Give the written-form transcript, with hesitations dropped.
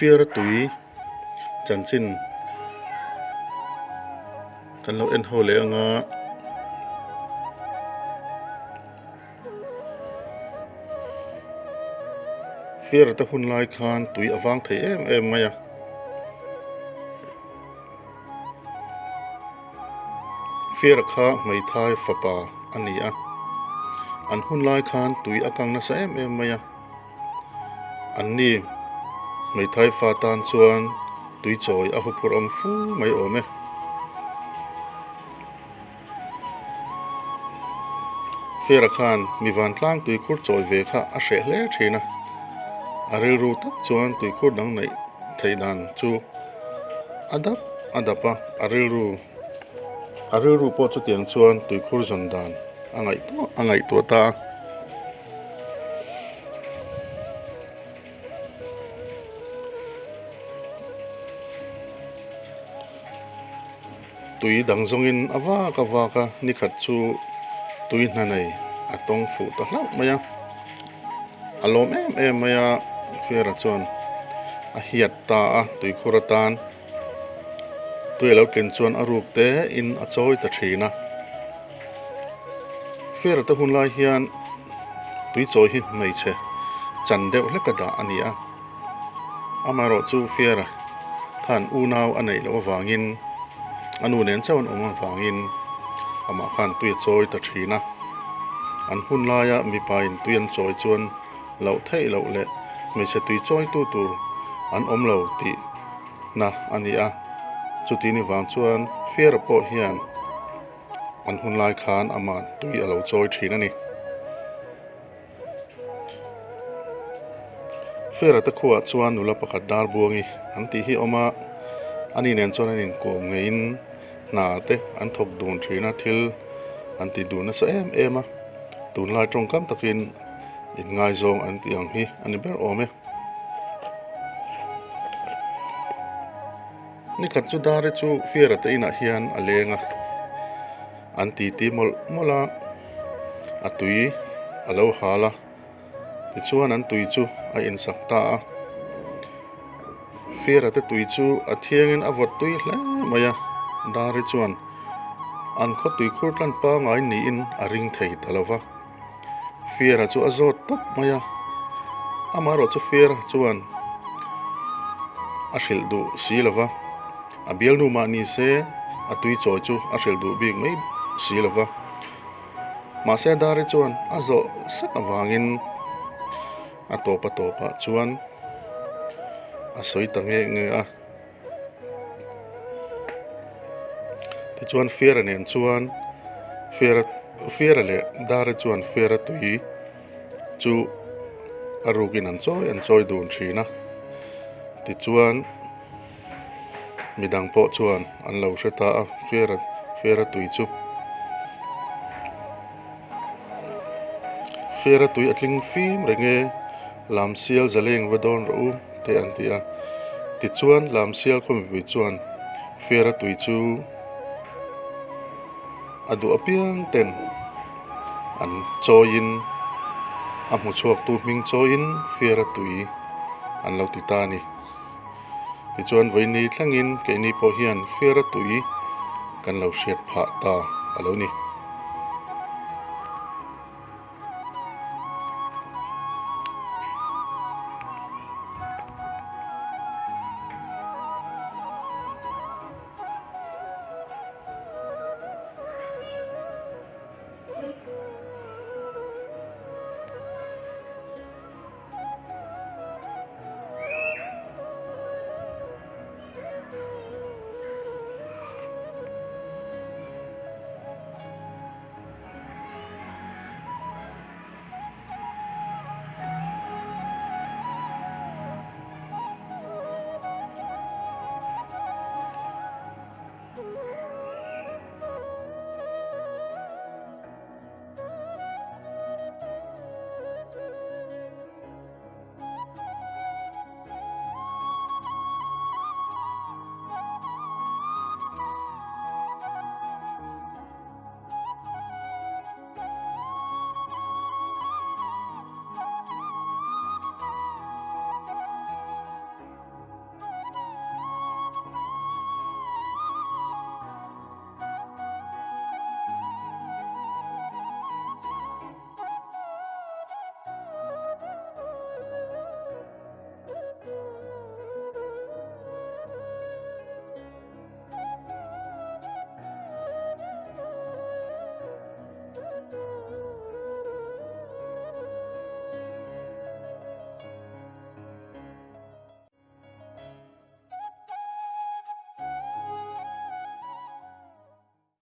Fiara tui chanchin kan lo en ho leh ang a. Fiara te hun lai khan tui a vang thei em em mai a. Fiara kha hmeithai fapa a ni a, an hun lai khan tui a kang nasa em em mai a. Anni hmeithai fa tan chuan tui chawi a huphurh awm fu mai awm e. Fiara khan mi vantlang tuikhur chawi ve kha a hreh hle thin a, a rilru tak chuan tuikhur dang neih theih dan chu a dap a dap a, a rilru a rilru pawh chutiang chuan tuikhur zawn dan a ngaihtuah a ngaihtuah ta a. Tui dang zawngin a vak a vak a, nikhat chu tui hna nei a tawng fuh ta hlauh mai a, a lawm em em mai a, Fiara chuan a hiat ta a tuikhur atan tui a lo tlin chuan a ruk te in a chawi ta thin a. Fiara te hun lai hian tui chawi hi hmeichhe chan deuh hlek a dah a ni a. Amaherawh chu Fiara khan unau a neih loh avangin a nu nen chauh an awm avangin amah khan tui a chawi ta thin a. An hun laia mipain tui an chawi chuan loh theih loh leh hmeichhe tui chawitu tur an awm lo tih na a ni a. Chuti ni vang chuan Fiara pawh hian an hun lai khan amah tui a lo chawi thin a ni. Fera te khuaah chuan nula pakhat dar buangi an tih hi a awm a, ani nen chuan an inkawm ngeiin hna te an thawk dun thin a, thil an ti dun nasa em em a, tunlai tawngkam takin inngaizawng an tih ang hi a ni ber awm e. Nikhat chu Dari chu Fiara te inah hian a leng a, an titi mawlh mawlh a, a tui a lo hal a, tichuan an tui chu a insak ta a. Fiara te tui chu a thiangin a vawt tui hle mai a, Dari chuan an khaw tuikhur tlan pangngai niin a ring thei ta lo va. Fiara chu a zawt tawp mai a, amaherawh chu Fiara chuan a hrilh duh si lo va, a bialnu mah ni se a tui chawi chu a hrilh duh bik mai si lo va. Mahse Dari chuan a zawh sek avangin a tawp a tawpah chuan a sawi ta nge nge a. Tichuan Fiara nen chuan Fiara Fiara leh Dara chuan Fiara tui chu a rukin an chawi an chawi dun thin a tichuan midang pawh chuan an lo hre ta a Fiara Fiara tui chu Fiara tui a tling fim reng e Lamsial zaleng va dawn rawh u. te an ti a. Tichuan Lamsial khaw mipui chuan Fiara tui chu a duh apiang ten an chawiin a hmu chhuaktu hming chawiin Fiara tui an lo ti ta a ni. Tichuan vawiini thlengin keini pawh hian Fiara tui kan lo hriat phah ta a lo ni.